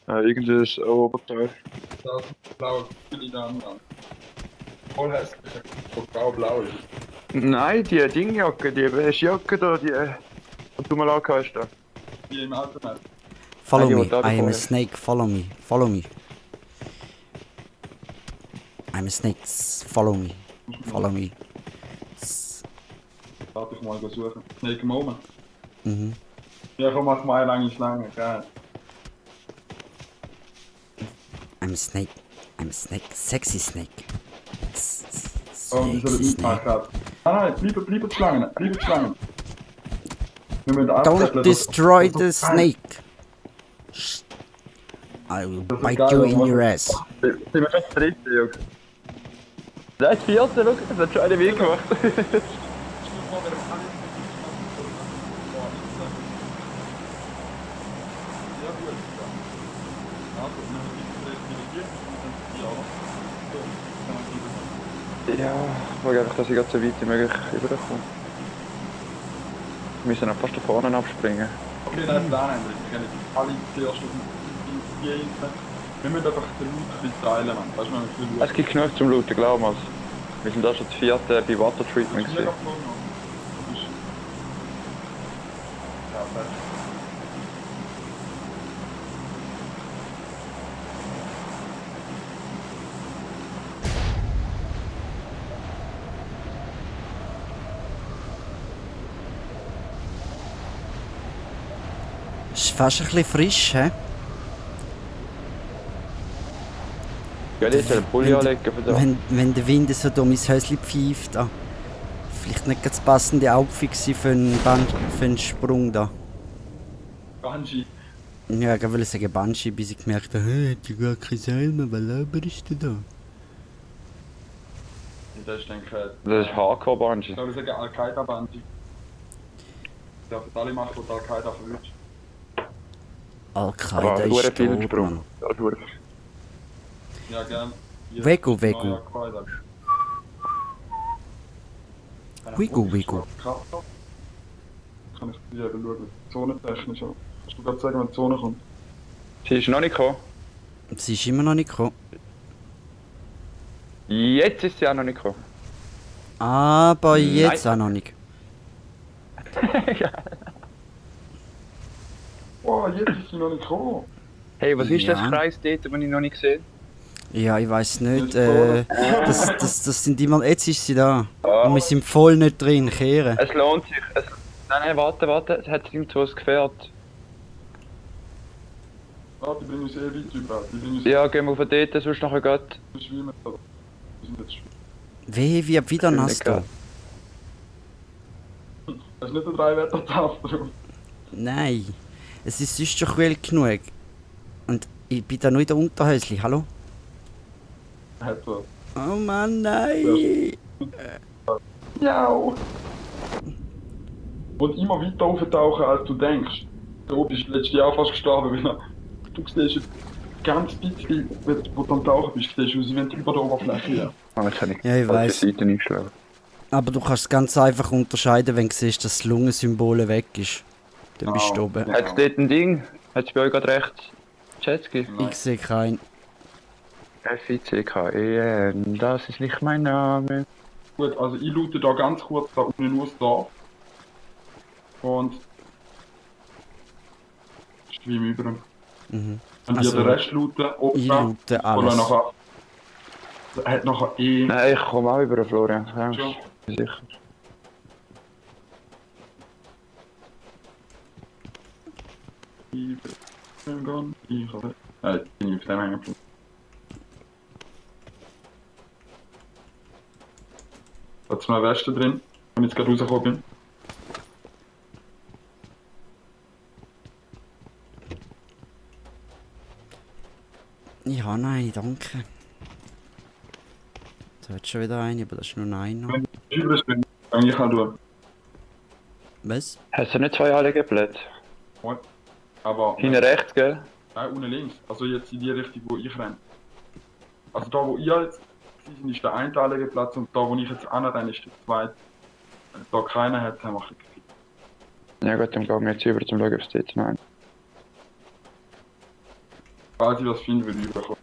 Irgendein Oberteil. Das blaue Billy da an. Voll hässlich. So grau-blau ist. Nein, die Dingjacke, die Wäschjacke da, die du mal angehast da. Die im Automat. Follow Nein, me, die, die I am a vorher. snake, follow me, follow me. I'm a snake, follow me, follow me. Warte ich mal suchen. Snake Moment. Mhm. Ja, komm, mach mal lange Schlange. Geil. I'm a snake, sexy snake. Oh, wir sollen Sexy mitmachen snake. gerade. Nein, bleiben die Schlangen. Bleiben die Schlangen. Wir müssen Don't abzetteln, destroy the das- snake. I will Das ist bite geil, you aber in was- your ass. Sind wir schon das dritte, Jungs? Das vierte, schau, das hat schon eine Weg gemacht. Ja, ich will einfach, dass ich gerade so weit wie möglich rüberkomme. Wir müssen auch fast da vorne abspringen. Okay, dann Plan ändern. Wir können nicht alle zuerst auf die hinten. Wir müssen einfach den Loot ein bisschen teilen, Mann. Weißt du, wenn wir Es gibt genug zum Looten, glaub mal. Wir sind da schon das vierte bei Water Treatment gesehen. Ja, fertig. Ist fast ein bisschen frisch, hä? Ja, jetzt einen Pulli anlegen für da. Wenn der Wind so durch mein Häuschen pfeift, da. Vielleicht nicht das passende Outfit gewesen für einen Sprung da. Banshee. Ja, ich wollte sagen Banshee, bis ich gemerkt habe, hey, hat ja gar kein Seil mehr, was laberst du da? Das ist, denke ich, Das ist Hardcore ich Banshee. glaube, sagen Al-Qaida-Banshee. Ich darf alle machen, die Al-Qaida verwirrt. Al-Qaida Aber ist nur tot, viel Sprung. Mann. Ja, verdammt. Ja, gern. Hier Wego, ist Wego. neue Al-Qaida. Wego, Wego. Kann ich dir eben schauen. Zonentechnisch auch. Kannst du gerade sagen, wenn die Zone kommt? Sie ist noch nicht gekommen. Sie ist immer noch nicht gekommen. Jetzt ist sie auch noch nicht gekommen. Aber jetzt auch noch nicht. Oh, jetzt ist sie noch nicht gekommen. Hey, was ist Ja. das Kreis dort, den ich noch nicht gesehen Ja, ich weiß nicht. Jetzt Das sind immer. Jetzt ist sie da. Und wir sind voll nicht drin, kehren. Es lohnt sich. Nein, warte. Es hat irgendwo ein Gefährt. Ah, die bringen uns eh weit über. Die bringen uns Ja, gehen wir von dort, sonst nachher geht. schwimmen. Wir sind jetzt schwimmen. Wehe, wird wieder Finde nass ich da. geil. Das ist nicht der 3-Wetter-Tag drauf. Nein. Es ist sonst schon kühl genug. Und ich bin da nur in der Unterhäusli, hallo? Hat was. Oh Mann, nein! Ja. Und immer weiter auftauchen, als du denkst. Du bist letztes Jahr fast gestorben, weil du siehst jetzt ganz bisschen, wo du am Tauchen bist, siehst du aus, wenn du über der Oberfläche bist. Ah, jetzt habe ich Ja, ich die weiss. Seite eingeschlagen. Aber du kannst es ganz einfach unterscheiden, wenn du siehst, dass das Lungensymbol weg ist. Dann bist du Ah, oben. ja. Hat es dort ein Ding? Hat es bei euch gerade rechts Jetski? Nein. Ich sehe keinen. FICKEN, das ist nicht mein Name. Gut, also ich loote da ganz kurz da unten nur das Dorf. Und schwimme über ihn. Mhm. Und Also, ihr den Rest looten, Ich oben, loote oder alles. nachher. Er hat nachher eh. Nein, ich komme auch über den Florian. Ja, Schon. sicher. Ich bin ich habe. Jetzt bin ich auf dem hängen geblieben. Da ist noch eine Weste drin, wenn ich jetzt gerade rausgekommen bin. Ja, nein, danke. Da hat schon wieder eine, aber das ist nur eine. Wenn ich über bin, kann ich auch schauen. Was? Hast du nicht zwei Anlegeplätze? Aber. Hinten rechts, gell? Nein, unten links. Also jetzt in die Richtung, wo ich renne. Also da, wo ihr jetzt seid, ist der eine Anlegeplatz und da, wo ich jetzt anrenne, ist der zweite. Wenn da keiner hat, dann mache ich. Ja gut, dann gehen wir jetzt über zum schauen, ob es dort noch einen. Falls ich was finde, würde ich überkommen.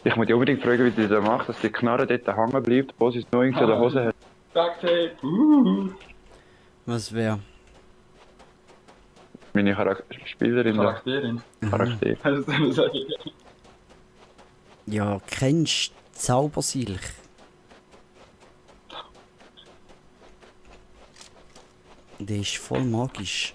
Ich muss dich unbedingt fragen, wie die das macht, dass die Knarre dort hängen bleibt, wo sie es noch irgendwie in der Hose hat. Ducktape! Was wäre? Meine Spielerin da. Charakterin. Charakter. Also, das sag ich. Ja, kennst du Zaubersilch? Der ist voll magisch.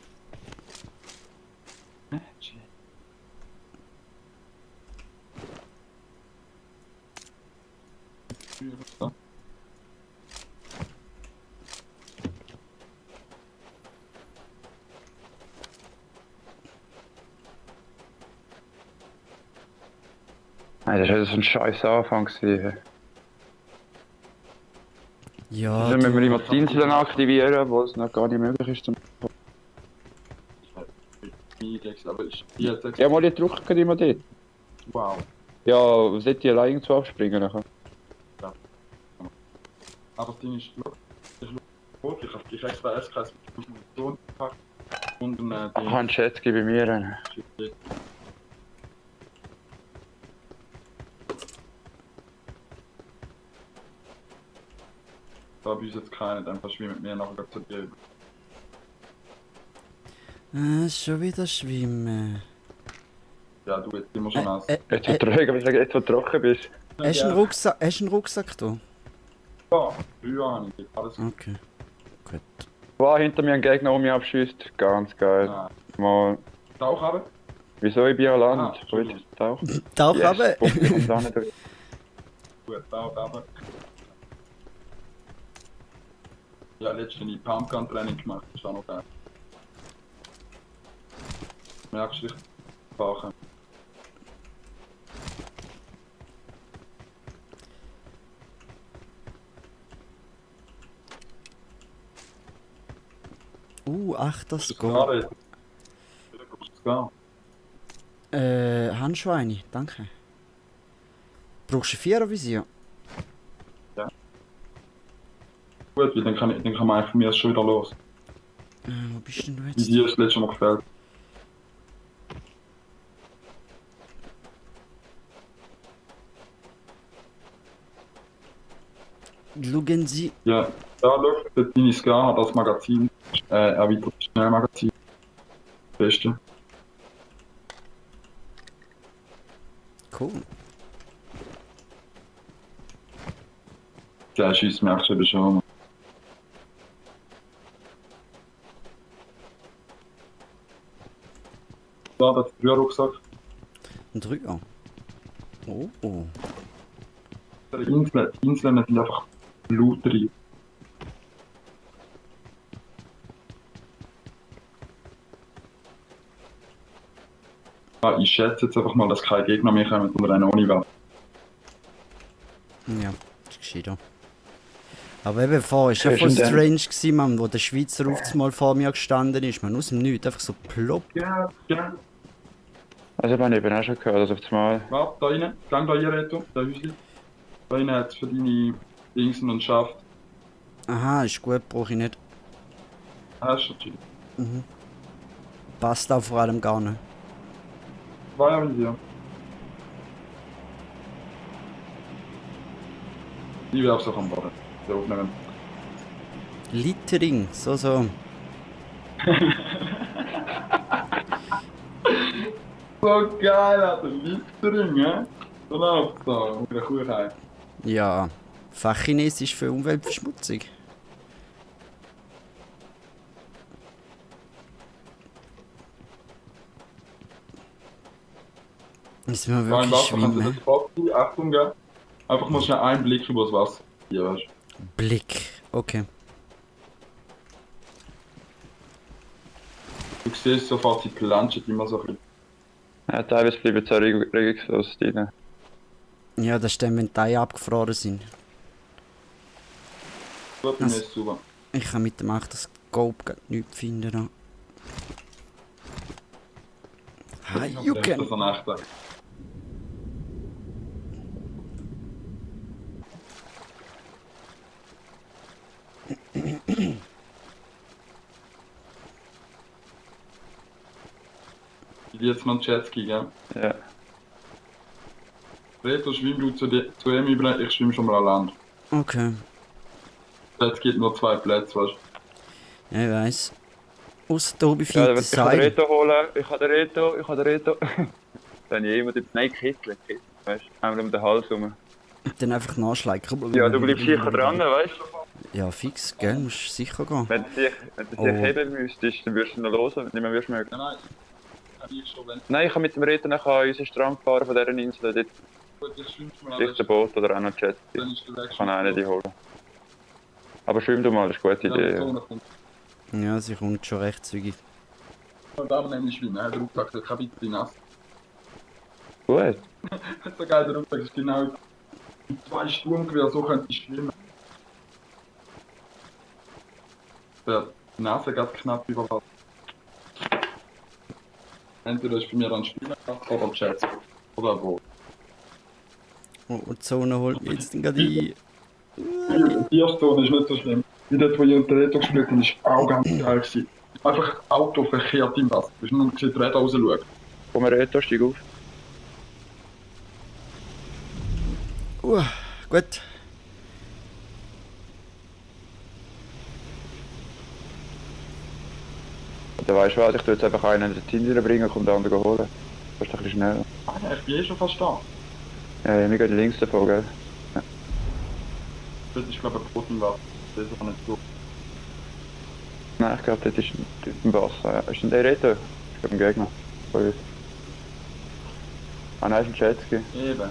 Nein, das war also so ein scheiß Anfang gewesen. Ja, Dann müssen wir du, immer die Inseln aktivieren, wo es noch gar nicht möglich ist. Aber ich jetzt Ja, mal die drücken gerade immer dort. wow. Ja, sollte die allein irgendwo abspringen nachher? Aber das Ding ist, ich habe die extra SKS mit Munition gepackt und dann Ach, ein Chat gebe mir einen. Da habe ich jetzt keinen, dann verschwimmt mir nachher zu dir. schon wieder schwimmen. Ja, du jetzt immer schon nass. Jetzt wo trocken, wenn du trocken bist. Hast du einen Rucksack da? Ja, früher habe ich alles gut. Okay. Gut. Wow, hinter mir ein Gegner um mich abschießt. Ganz geil. Nein. Mal, Tauch haben? wieso ich bin an Land? Ah, Gut, Entschuldigung. tauchen. Tauch runter. Kommt da nicht durch. Gut, Tauch haben. Ja, letztens Pumpgun-Training gemacht, das ist auch noch geil. Merkst du dich? Tauchen. Ach, das geht. Gerade. Ja. Handschuhe eine, danke. Brauchst du 4er Visier? Gut, weil dann kann man einfach von mir aus schon wieder los. Wo bist denn du Wie jetzt? dir das letzte Mal gefällt. Schauen Sie. Ja, da läuft deine Ska hat als Magazin erweitert Schnellmagazin. Beste. Cool. Der schießt mir auch schon schon. Da, das Rührrucksack. Ein 3er. Oh. Die Inseln sind einfach bluterig. Ja, ich schätze jetzt einfach mal, dass keine Gegner mehr kommen und rennen ohne Waffe. Ja, ist gescheiter. Aber eben vorher war ja voll strange gewesen, man, wo der Schweizer auf mal vor mir gestanden ist. Man aus dem Nichts einfach so plopp. Ja, genau. Also, ich habe eben auch schon gehört, dass auf das Mal. Warte, da rein. Gang da hier, Reto. Da Häuschen. Da rein hat es für deine Dingsen und Schaft. Aha, ist gut, brauche ich nicht. Hast du schon. Passt auch vor allem gar nicht. War ja mit dir. Ich werf's auch am Boden. Da aufnehmen. Littering, so. So geil, Alter. Littering, hä? So läuft's da. Mit der Kuhheit. Ja, Fachchinesisch für Umweltverschmutzung. Müssen wir Da im wirklich Wasser kannst du das schwimmen? Boxen, Achtung, gell? Einfach mal schnell einen Blick über das Wasser. Hier, weißt du. Blick, okay. Du siehst sofort, die planschen immer so ein bisschen. Ja, teilweise bleiben sie auch regungslos drin. Ja, das stimmt, wenn die Eier abgefroren sind. Gut, bei mir ist es super. Ich kann mit dem 8 Scope grad nichts finden. Da. Hi, Das Jucken! ist ein echter. Ich will jetzt noch einen Jetski, gell? Ja. Reto, schwimm du zu ihm über, ich schwimm schon mal an Land. Okay. Jetzt gibt nur 2 Plätze, weißt du? Ja, ich weiss. Ausser Tobi Ja, findet das ich kann den Seil. Reto holen. Ich kann den Reto. Dann jemand jetzt. Nein, Kittel. Weißt du? Einmal um den Hals rum. Dann einfach nachschleichen. Ja, du bleibst sicher dran, weißt du? Ja, fix, gell? Musst sicher gehen. Wenn du dich Oh. heben müsstest, dann würdest du noch hören, nicht mehr würdest mögen. Nein. Ich schon, wenn Nein, ich kann mit dem Reto nachher an unseren Strand fahren von dieser Insel. Dort gut, jetzt schwimmst du mal vielleicht ein Boot oder auch noch ein Jet. dann ist der Weg Ich kann einen die holen. Aber schwimm du mal, das ist eine gute Idee. Ja. Ja, sie kommt schon recht zügig. Und da nämlich schwimmen, der Rucksack, der kann bitte nass. Gut. So geil, der Rucksack ist genau in 2 Sturmgewehr, so könnte ich schwimmen. Der Nase geht knapp über Wasser. Entweder ist bei mir ein Spieler oder ein Jet. Oder ein Boot. Oh, und die Zone holt mich jetzt gerade ein. Die erste Zone ist nicht so schlimm. Wie dort, wo ich unter Reto gespielt habe, ist auch ganz geil gewesen. Einfach das Auto verkehrt im Wasser. Du hast nur gesehen, die Räder rausschauen. Komm Reto, steig auf. Gut. Dann weißt du was, ich tue jetzt einfach einen in den Tinder bringen und den anderen holen. Das ist ein bisschen schneller. Ah ja, ich bin eh schon fast da. Ja, wir gehen links davon, gell? Das ist, glaube ich, ein Boot im Wasser. Das ist auch nicht so. Nein, ich glaube, dort ist ein Wasser. Ja. Ist denn der Reto? Ich glaube, ein Gegner. Von uns. Ah nein, ist ein Jetski. Eben.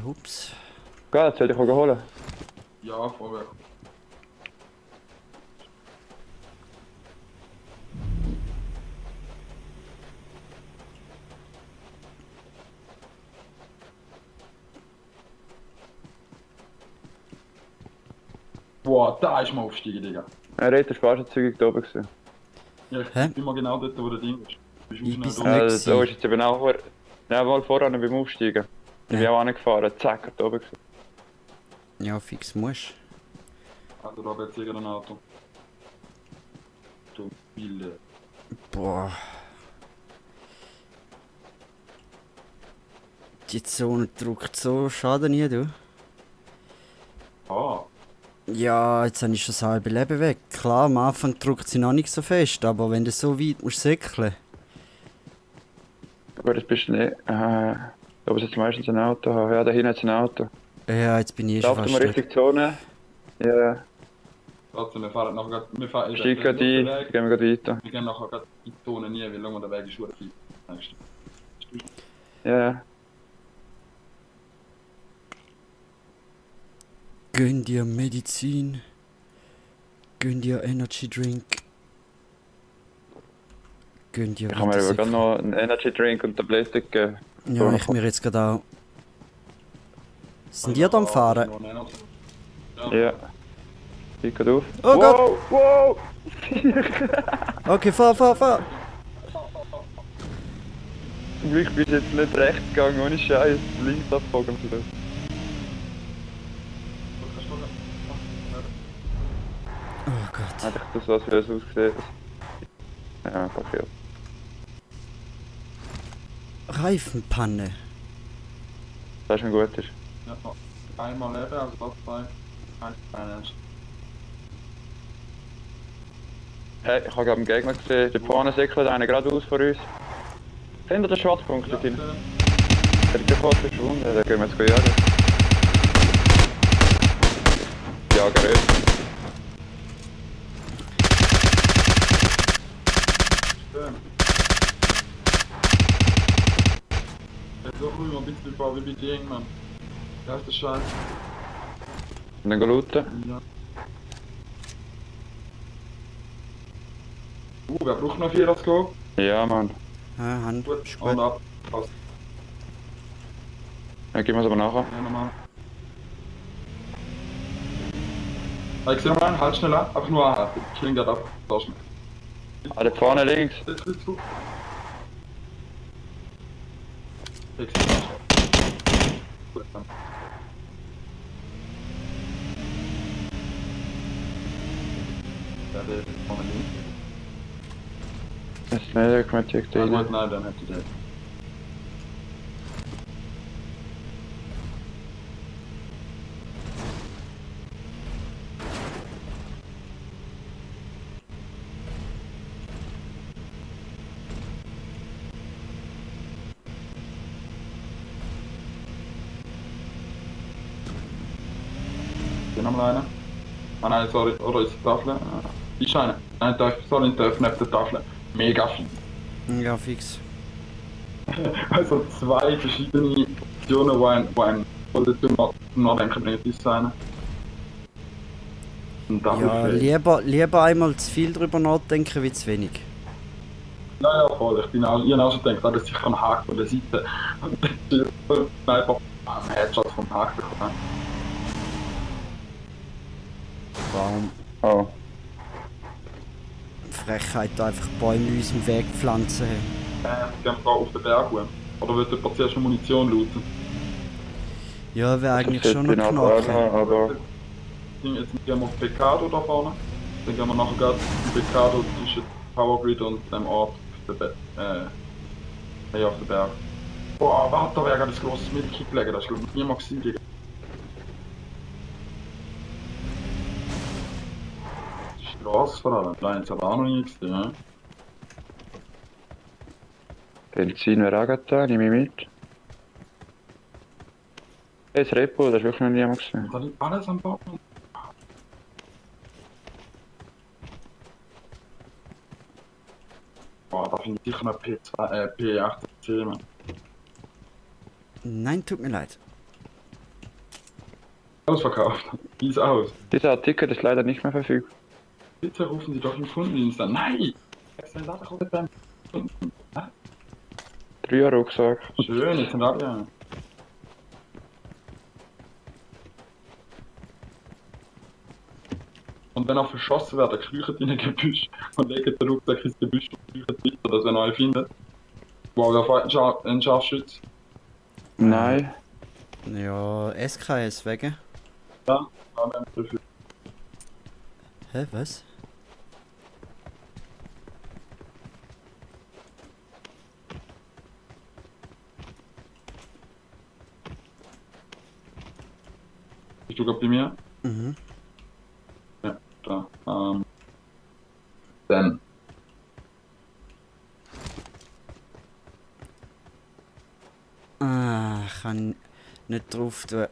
Ups. Geil, soll ich auch holen? Ja, vorwärts. Boah, da ist mal aufsteigen, Digga. Reto ist fast zügig da oben gewesen. Ja, ich Hä? bin mal genau dort, wo der Ding ist. Du bist Ich schnell bin's da. nicht. Da gewesen. ist jetzt eben auch vor... Ja, mal voran beim Aufsteigen. Ich bin Ja. auch angefahren, zack, da oben gewesen. Ja, fix musst. Also da wird sicher ein Auto. Du Bilde. Boah. Die Zone drückt so schade nie, du. Ah, Ja, jetzt habe ich schon das halbe Leben weg. Klar, am Anfang drückt sie noch nicht so fest, aber wenn du so weit musst säckeln. Gut, das bist du nicht... Da oben ist jetzt meistens ein Auto. Ja, da hinten ist ein Auto. Ja, jetzt bin ich eh schon Laufen fast wir weg. Richtung Zone. Ja, trotzdem, wir fahren nachher, wir fahren steig gerade ein, dann gehen wir gerade weiter. Wir gehen nachher gerade in die Zone nie, weil lang der Weg ist schon viel. Ja, Gönn dir Medizin. Gönn dir Energy Drink. Gönn dir ich habe mir aber Weitersäckeln. gerade noch einen Energy Drink und Tabletten gegeben. Ja, ich mir jetzt gerade auch. Sind die da am Fahren? Ja. Ja. Ich geht auf. Oh Gott! Wow! Okay, fahr! Zum Glück bist du jetzt nicht rechts gegangen, ohne Scheiß. Links abgebogen am Schluss. Oh Gott. Hätte ich das was für das ausgesehen. Ja, passiert. Reifenpanne. Das ist schon gut. Ist. Ja, noch einmal leben, also das zwei. Eins, eins. Hey, ich habe gerade einen Gegner gesehen. Der vorne säckelt einer geradeaus vor uns. Hinter den Schwarzpunkt dort hinten. Der ist sofort verschwunden. Da gehen wir jetzt jagen. Jager rüber. Schön. Jetzt so cool, ein bisschen bevor wie bei dir, Mann. Das ist der Scheiß. Und dann looten. Ja. Wer braucht noch 4 das Go? Ja, Mann. Ja, Hand. Gut, Ist und gut. ab. Passt. Dann gehen wir es aber nachher. Ja, nochmal. Ich sehe mal, halt schnell an, einfach nur anhalten. Ich klinge gerade ab. So schnell. Ah, da vorne links. Jetzt willst du. Fix. Gut, dann. der vorne links. Das ist nicht Automatik Ja, da. gut, nein, dann hätte der. Hier nochmal einer. Ah nein, sorry, oder ist die Tafel? Ist einer. Nein, sorry, nicht neben der Tafel. Mega viel. Ja, fix. Also zwei verschiedene Optionen, die einen voll zum Nachdenken bringen, ist einer. Und das Ja, ist lieber einmal zu viel drüber nachdenken wie zu wenig. ja, ja, voll. Ich habe auch schon gedacht, dass ich einen Haken von der Seite und dann einfach einen Headshot vom Haken bekommen. Warum? Oh. Frechheit, da einfach Bäume in unserem Weg pflanzen. Gehen wir auf den Berg hoch. Oder wird jemand zuerst eine Munition looten? Ja, wäre eigentlich Das schon sollte noch ich nachher knacken. noch, aber Jetzt gehen wir auf Pecado da vorne. Dann gehen wir nachher gerade auf Pecado zwischen Power Grid und dem Ort auf den Berg. Boah, warte, da wäre gerade ein grosses Mittelkick gelegen, das ist glaube ich niemand gesehen. Digga. Die Straße vor allem, da haben sie aber auch noch nie gesehen. Ne? Benzin wäre auch gerade da, nehme ich mit. Hey, das Repo, das ist wirklich noch niemand gesehen. Und da liegt alles am Baum. Boah, da finde ich sicher noch P810. Man. Nein, tut mir leid. Ausverkauft. Wie ist aus? Dieser Artikel ist leider nicht mehr verfügbar. Bitte rufen Sie doch den Kundendienst an. Nein! Sein Laderolle beim Kunden. 3 Rucksack. Schön, jetzt sind alle. Ja. Und wenn er verschossen wird, kriechen die in ein Gebüsch und legen den Rucksack ins Gebüsch und kriechen weiter, dass er neu findet. Wow, da fährt ein Scharfschütz. Nein. Ja, SKS wegen. Ja, da werden wir dafür. Hä, was? Bist du gerade bei mir? Mhm. Ja, da. Dann. Ah, ich kann nicht drauf tun.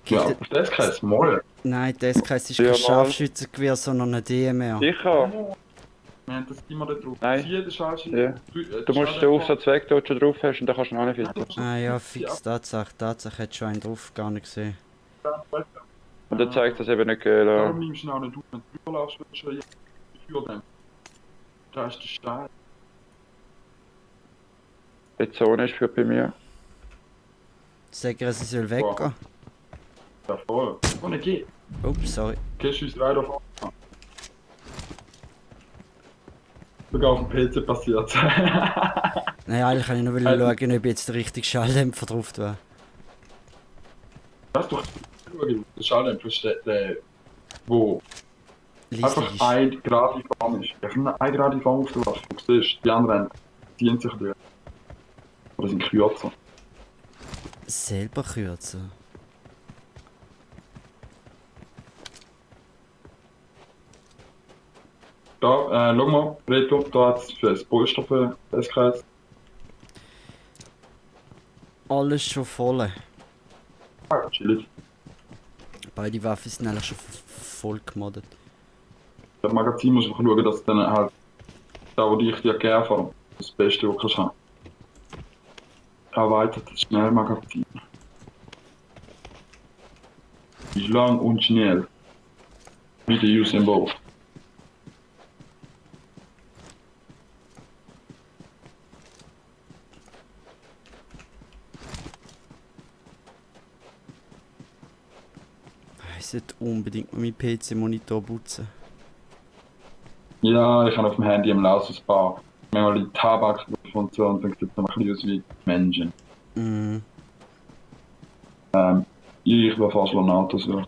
Ja, Gibt auf das kein Moll. Nein, das SKS ist Ja, kein mal. Scharfschützengewehr, sondern ein DMR. Sicher? Wir haben das immer da drauf. Nein. Hier, der Scharfschütz. Ja. Du musst den Aufsatz weg, dort schon drauf hast und dann kannst du ihn auch nicht finden. Ah ja, fix, Tatsache hat schon einen drauf, gar nicht gesehen. Und dann zeigt das eben nicht, gell. Darum nimmst du ihn auch nicht auf, wenn du drüber läufst, willst du ja für den. Da ist der Stein. Die Zone ist für bei mir. Sag ihr, sie soll weggehen. Ja, voll. Oh, ne, geh. Ups, sorry. Gehst du uns rein davon? Sogar auf dem PC passiert. Nein, eigentlich kann ich nur schauen, ob jetzt der richtige Schalldämpfer drauf tue. Weißt du, der Schalldämpfer ist der, wo Listig einfach ist. eine gerade Form ist. Ja, eine gerade Form auf der Waffe. Du siehst, die anderen ziehen sich durch. Oder sind kürzer. Selber kürzen. Da, schau mal, Reto, da hat es für das Polster für das Kreis. Alles schon voll. Ah, chillig. Beide Waffen sind eigentlich schon voll gemoddet. Das Magazin muss man schauen, dass dann halt da, wo ich dir gerne fahre, das Beste, was du kannst haben. Erweitertes Schnellmagazin. Ist lang und schnell. Wie der Usain Bolt. Ich sollte unbedingt mal meinen PC-Monitor putzen. Ja, ich habe auf dem Handy im Laus ein paar manchmal die Tabak und so und dann sieht es noch ein bisschen aus wie Menschen. Mhm. Ich will fast Lonato suchen.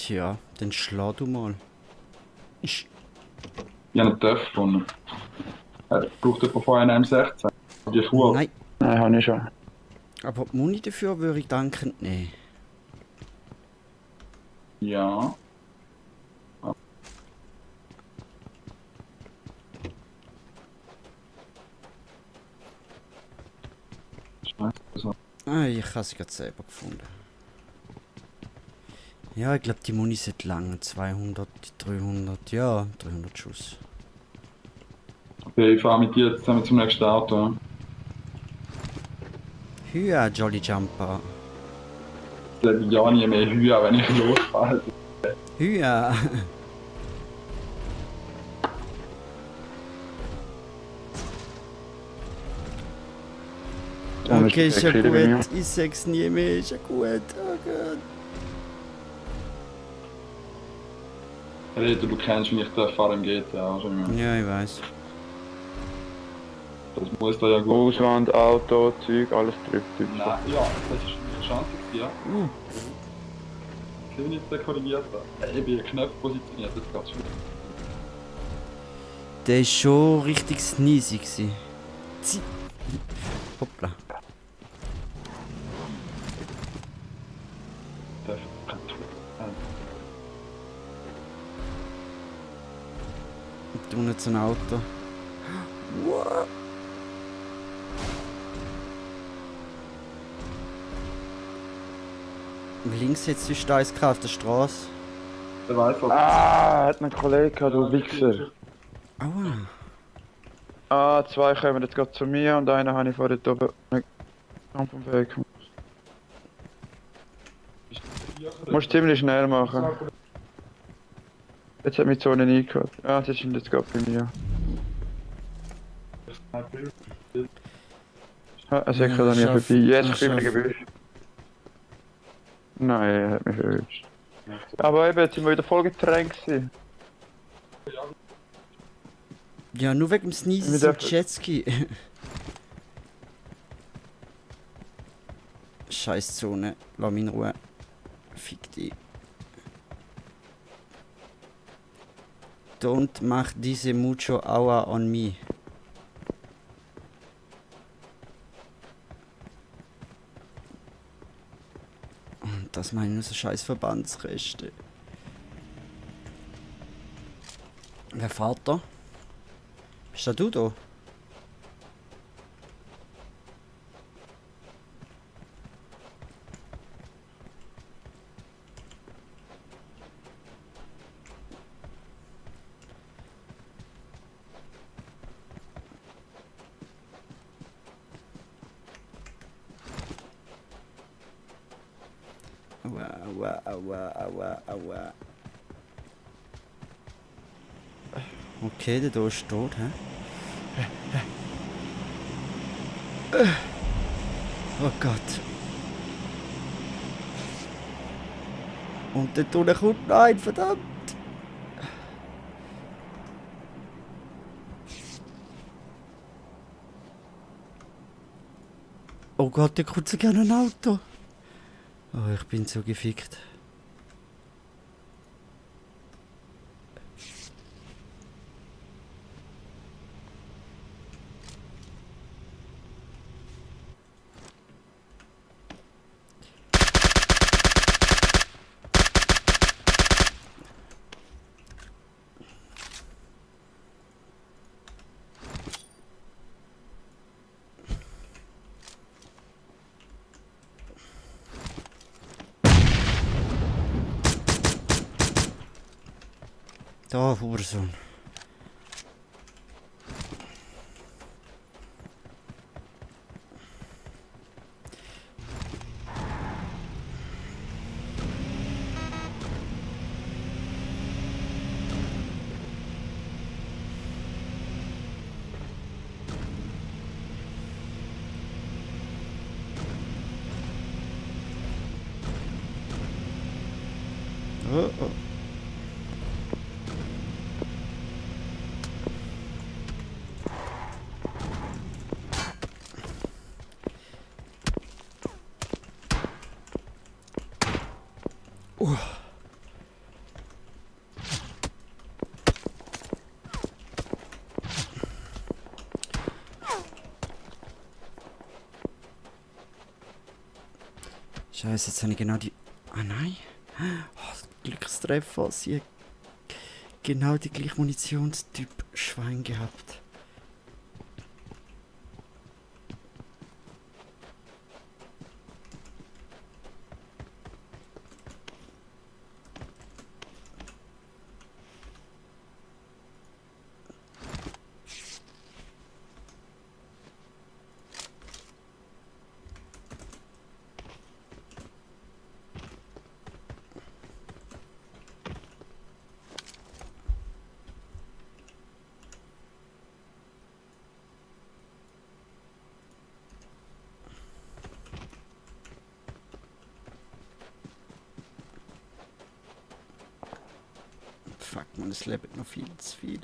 Tja, dann schlag du mal. Ich. Ich habe einen Töff gefunden. Braucht jemand vorher einen M16? Die Kuh. Nein, Nein, habe ich schon. aber die Muni dafür würde ich dankend nehmen. Ja. Scheiße. Also, Ah, ich habe sie gerade selber gefunden. Ja, ich glaube, die Muni sind lang. 200, 300, ja, 300 Schuss. okay, ich fahre mit dir zusammen zum nächsten Auto. Hüa, Jolly Jumper. Ich glaube ja nie mehr Hühe, wenn ich losfahre. Hüa. Okay, ist ja Viele bei mir. gut. Ich sag's nie mehr, ist ja gut. Oh Gott. Rede, du kennst mich, ich fahre im GTA schon. Ja, ich weiß. Das muss da ja gut. Auswand, Auto, Zeug, alles trifft. Nein, ja, das ist eine Chance, ja. Ich will nicht korrigiert. Ich bin Knöpfe positioniert, das geht schon. Der war schon richtig sneezy. Hoppla. Das Da unten so ein Auto. Wow. Links jetzt ist da eins auf der Straße. Der weiß was. Ah, hat einen Kollegen gehabt, du Wichser. Aua. Ah, zwei kommen jetzt gerade zu mir und einen habe ich vorhin oben vom Weg. Musst ziemlich schnell machen. Jetzt hat mich die Zone eingehört. Ah, sie sind jetzt gerade bei mir. Ah, er sagt an mir vorbei. Jetzt bin ich Gebüsch. Nein, er hat mich verwünscht. Aber eben, jetzt sind wir wieder voll getränkt gewesen. Ja, nur wegen dem Sneezy Mit im der- Jetski. Scheiß Zone, lass mich in Ruhe. Fick dich. Don't mach diese mucho aua on me. Und das meine nur so scheiß Verbandsreste. Wer fährt da? Bist das du da? Aua, aua, aua, aua, aua. Okay, der da ist tot, hä? Oh Gott. Und der Tunnel kommt. Nein, verdammt! Oh Gott, der kommt so gerne ein Auto. Oh, ich bin so gefickt. Da, Hurensohn. Oh, oh. Scheiße, jetzt habe ich genau die... Ah nein. Oh, Glückstreffer. Sie hat genau die gleiche Munitionstyp Schwein gehabt. Fuck man, es lebt noch viel zu viel.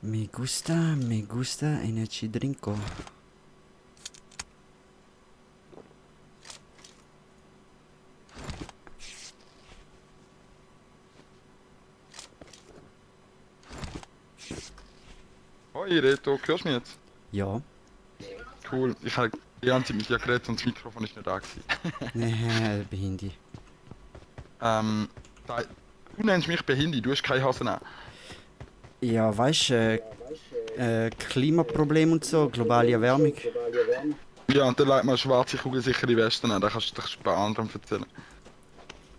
Me gusta energy drinko. Hoi Reto, hörst du mich jetzt? Ja. Cool, ich habe die ganze Zeit mit dir geredet und das Mikrofon ist nicht da gewesen. Behindi. Du nennst mich Behindi, du hast keine Hasen an. Ja, weißt du, Klimaproblem und so, globale Erwärmung. Ja, und dann legt man eine schwarze kugelsichere Weste an, das kannst du bei anderen erzählen.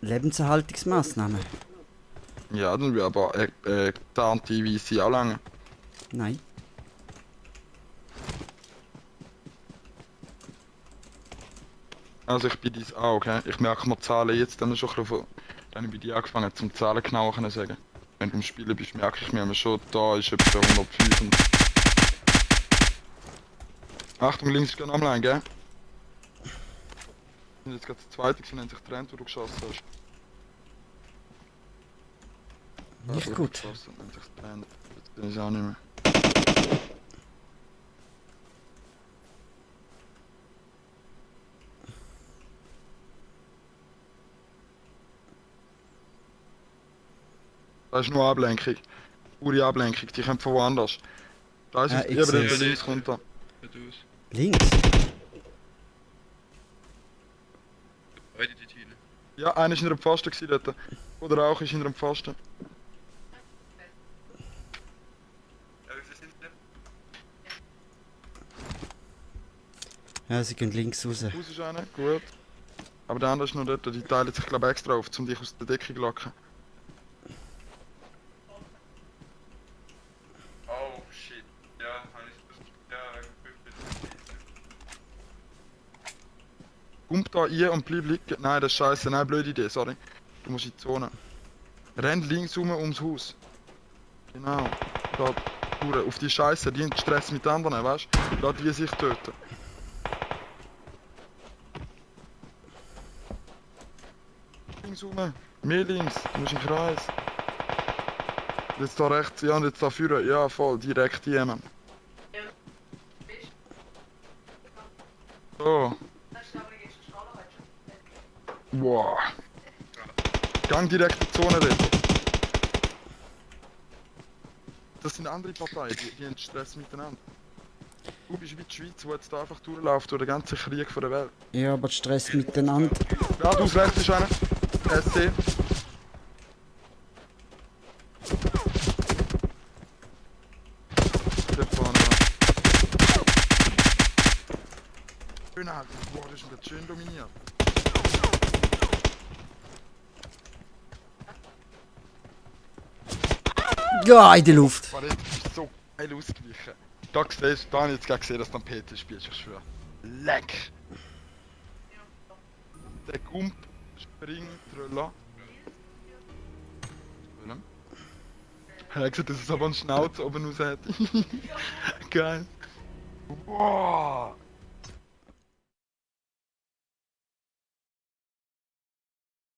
Lebenserhaltungsmaßnahmen? Ja, dann würde aber getarnte Weisse auch lange. Nein. Also ich bin dies auch, okay? Ich merke mir Zahlen jetzt dann schon ein bisschen, dann habe ich bei dir angefangen zum Zahlen genauer zu sagen. Wenn du im Spielen bist, merke ich mir schon, da ist etwa 105 und... Achtung, links ist gerade online, gell? Wir sind jetzt gerade der zweite, gewesen, haben sich getrennt, wo du geschossen hast. Nicht gut. Haben sich getrennt. Jetzt bin ich auch nicht mehr. Das ist nur Ablenkung. Pure Ablenkung, die kommt von woanders. Da ist es, ich eben der seh's. links kommt da. Links? Beide die Teile. Ja, einer ist in einem Pfosten gewesen dort. Oder auch ist in einem Pfosten. Ja, wie viel sind denn? Ja, sie gehen links raus. Haus ist einer, gut. Aber der andere ist noch dort, die teilen sich glaube ich extra auf, um dich aus der Decke zu locken. Oh shit. Ja, habe ich das. Ja, gut. Komm da rein und bleib liegen. Nein, das ist scheiße, nein, blöde Idee, sorry. Du musst in die Zone. Renn links rum ums Haus. Genau. Da, Hure, auf die Scheiße, die haben Stress mit anderen, weißt du? Lass die sich töten. Links rum. Mehr links, du musst in den Kreis. Jetzt da rechts, ja, und jetzt da vorne. Ja, voll, direkt jemand. So. Wow. Gang direkt in die Zone dort. Das sind andere Parteien, die haben Stress miteinander. Du bist wie die Schweiz, die jetzt da einfach durchläuft durch den ganzen Krieg von der Welt. Ja, aber Stress miteinander. Geradeaus rechts ist einer. SC. Dort vorne. Schön halt. Boah, das ist jetzt schön dominiert. Ja, in die Luft. Boah, das ist so geil ausgewichen. Da siehst du, da habe ich jetzt gerade gesehen, dass du am Peter spielst, ich schwöre. Leck! Der Gump, Spring, Tröller. Er hat gesagt, dass es aber einen Schnauz oben raus hat. Geil. Wow!